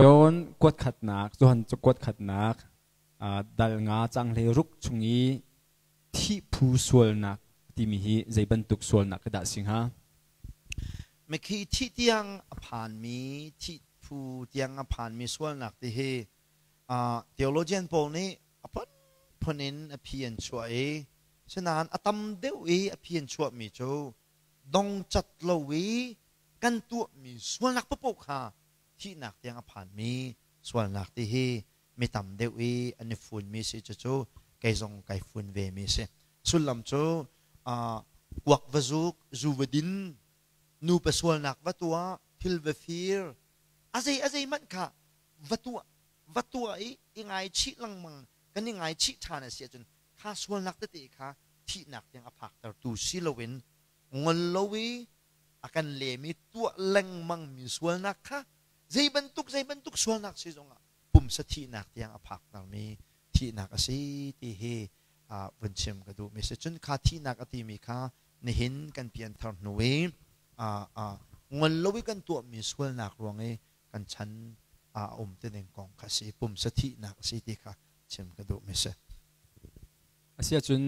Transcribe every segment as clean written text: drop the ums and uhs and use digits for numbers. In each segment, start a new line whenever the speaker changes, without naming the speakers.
John kuatkhatnak, Johan cu kuatkhatnak dal nga cang hlei ruk chung i thih phu sualnak timi hi zei bantuk sualnak khi dah si hnga?
Mikhi thih tiang a phanmi, thih phu tiang a phanmi sualnak ti hi theologian pawl nih a phunphun in a phi an chuah i sinain a tam deuh i a phi an chuahmi cu dongcat lo i kan tuahmi sualnak paohpaoh kha thihnak tiang a phanmi sualnak ti hi mi tam deuh i an i funmi si. Cucu kei zong kai fun ve mi si. Sullam cu kuak va zuk, zu va din, nupa sualnak va tuah, thil va fir, a zei a zei hmanh kha va tuah va tuah i i ngaichih lengmang kan i ngaichih ṭhan a si ahcun kha sualnak tete kha thihnak tiang a phaktertu si loin ngol lo i a kan lem i tuah lengmang mi sualnak kha zei bantuk zei bantuk sualnak si zongah pumsa thihnak tiang a phaktermi thihnak a si ti hi vun chim ka duh mi si. Cun kha thihnak a timi kha nihin kan pianthar hnu i ngol lo i kan tuahmi sualnak ruang i kan chan a um ti ning kong kha si, pumsa thihnak a si ti kha chim ka duh mi si.
Asiahcun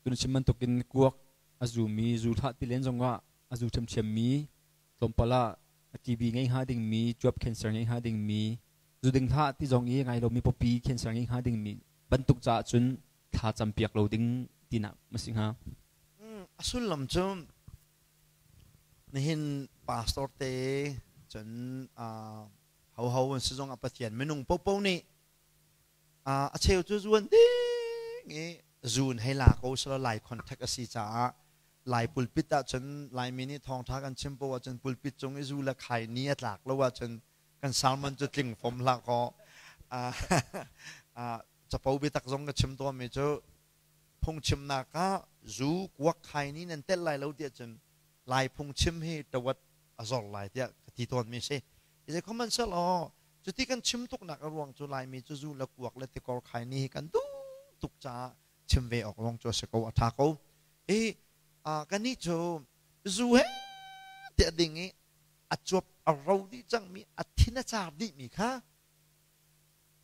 tun chim bantukin kuak a zumi, zu hlah ti len zongah a zu ṭhiamṭhiammi, tlawmpal ah a TB ngei hnga dingmi, cuap cancer ngei hnga dingmi, zu ding hlah ti zong i ngai lomi pawpi cancer ngei hnga dingmi bantuk caah cun thla campiak lo ding tinak ma si hnga?
A sullam cu nihin pastor te cun hoho an si zongah Pathian minung popo nih a cheu cu zuan ding i zun hei la ko selaw Lai contact a si caah Lai pulpit ahcun Laimi nih thawngṭha kan chim poah ahcun pulpit cung i zu le khai ni a tlak lo ahcun kan sermon cu tling fom hlah kaw. Capo biatak zong ka chim tawnmi cu phungchimnak ah zu kuak khai ni nan telh lai lo tiah cun Lai phungchim hi tawat a zor lai tiah ka ti tawnmi si. Zei sihmanhsehlaw cuti kan chim tuknak a ruang cu Laimi cu zu le kuak le tikor khai ni hi kan duh tuk caah chim ve awk lawng cu a si ko, a ṭha ko. I kannih cu zu he tiah ding i a cuap a ro dih cangmi, a thin a car dihmi kha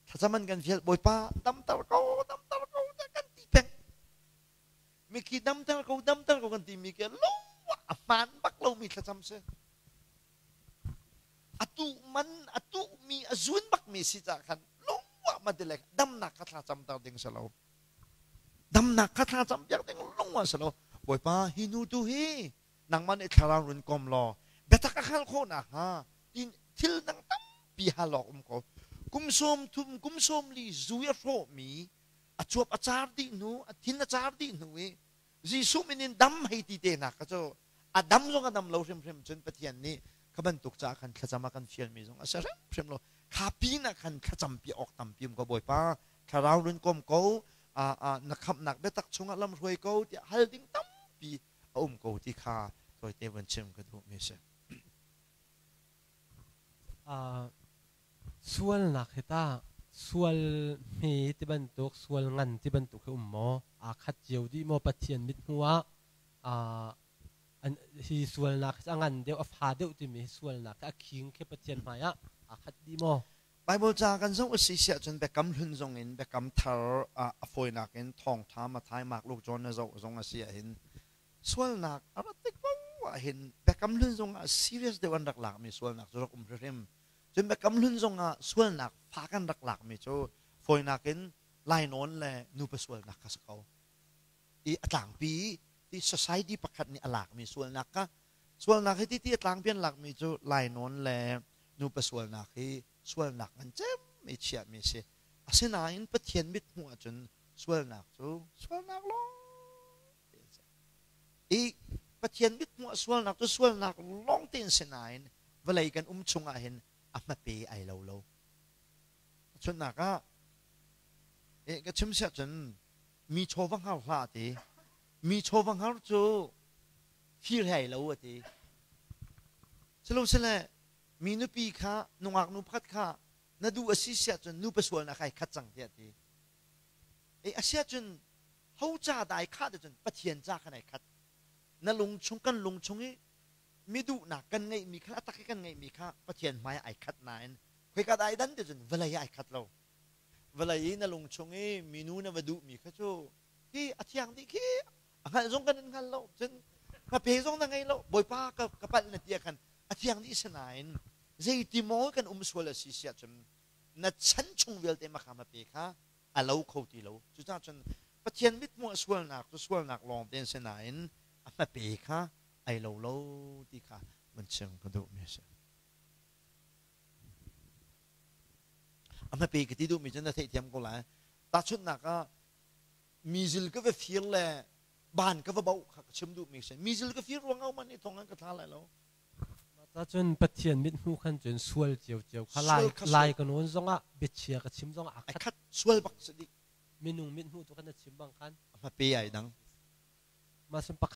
thlacam an kan fial, Bawipa, damter ko, damter ko tiah kan ti peng. Mikhi damter ko, damter ko kan timi khi lo a hmaan bak lomi thlacam si. A tuh man a tuhmi a zun bakmi si cah khan lungwah ma ti le damnak kha thla camter ding si lo, damnak kha thla cam piak ding lungwah si lo. Bawipa, hi nu tu hi nangmah nih thlarau run kom law biatak a hngalh khawh nakhnga tin thil dang tampi hal awk um ko. Kum 30, kum 40 zu i a hrawhmi, a cuap a car dih hnu, a thin a car dih hnu i Jesuh min in dam hei ti te nak kha cu a dam zong a dam lo hrimhrim. Cun Pathian nih kha bantuk caah khan thlacam a kan fialmi zong a si hrimhrim lo. Kha pin ah khan thlacam pi awk tampi um ko. Bawipa, thlarau run kom ko, na khamhnak biatak chungah lam hruai ko tiah hal ding tampi a um ko ti kha tawite vun chim ka duhmi si.
Sualnak hi tah sual hme ti bantuk, sual ngan ti bantuk hi um maw? Aa khat cio dih maw Pathian mithmuh ah? Hi sualnak hi a ngan deuh, a fa deuh timi hi sualnak hi a khing khi Pathian hmai ah aa khat dih maw?
Bible ca kan zoh a si siah cun Biakam Hlun zong in Biakam Thar ah a fawinak in Thawngṭha Matthai, Mark, Luke, John na zoh zong a si ahhin sualnak a rat tik paoh ahhin Biakam Hlun zong ah serious deuh an rak lakmi sualnak cu rak um hrimhrim. Cun Biakam Hlun zong ah sualnak fak an rak lakmi cu fawinak in lainawn le nupa sualnak kha si ko. I a tlangpi ti society pakhat nih a lakmi sualnak kha, sualnak hi ti ti a tlangpi an lakmi cu lainawn le nupa sualnak hi sualnak ngan cem i chiahmi a si. Asinain Pathian mithmuh ahcun sualnak cu sualnak lawng te an si. I Pathian mithmuh ah sualnak cu sualnak lawng te an si nain vawlei kan um chungah hin a hmape ai lo lo. Chunnak ah ka chim siah cun mi chaw va hngar hlah a ti. Mi chaw va hngar cu fir he ai lo a ti. Silosile mi nupi kha, nungak nu pakhat kha na duh a si siah cun nupa sualnak ai khat cang tiah a ti. E a siah cun ho ca dah ai khah cun Pathian ca khan ai khat. Na lung chung, kan lung chung i mi duhnak kan ngeihmi kha, a tak i kan ngeihmi kha Pathian hmai ai khat nain Khoika dah ai dan ti cun vawlei ai khat lo. Vawlei i na lung chung i minu na va duhmi kha cu khi a thiang dih khi a hngalh zong kan in hngal lo cun hmape zong na ngei lo Bawipa ka ka palh na ti ah khan a thiang dih sinain zeiti maw kan um sual a si siah cun na chan chung vialte makha hmape kha a lo kho ti lo. Cucaah cun Pathian mithmuh sualnak cu sualnak lawng te an si nain a hmape kha ai lo lo ti kha van chim ka duhmi a si. A hmape ka ti duhmi cu na theihthiam ko lai. Tahchunhnak ah mizil ka va fir le ban ka va boh kha ka chim duhmi si. Mizil ka fir ruang ah man i thong an ka thla lai lo.
Mah cun Pathian mithmuh khan cun sual ciocio kha lai lai ka nawn zongah biachia ka chim zongah a
khat. Sual bak si dih.
Minung mithmuh tu khan na chim bang khan.
A hmape ai dang.
Mah sun pakhat.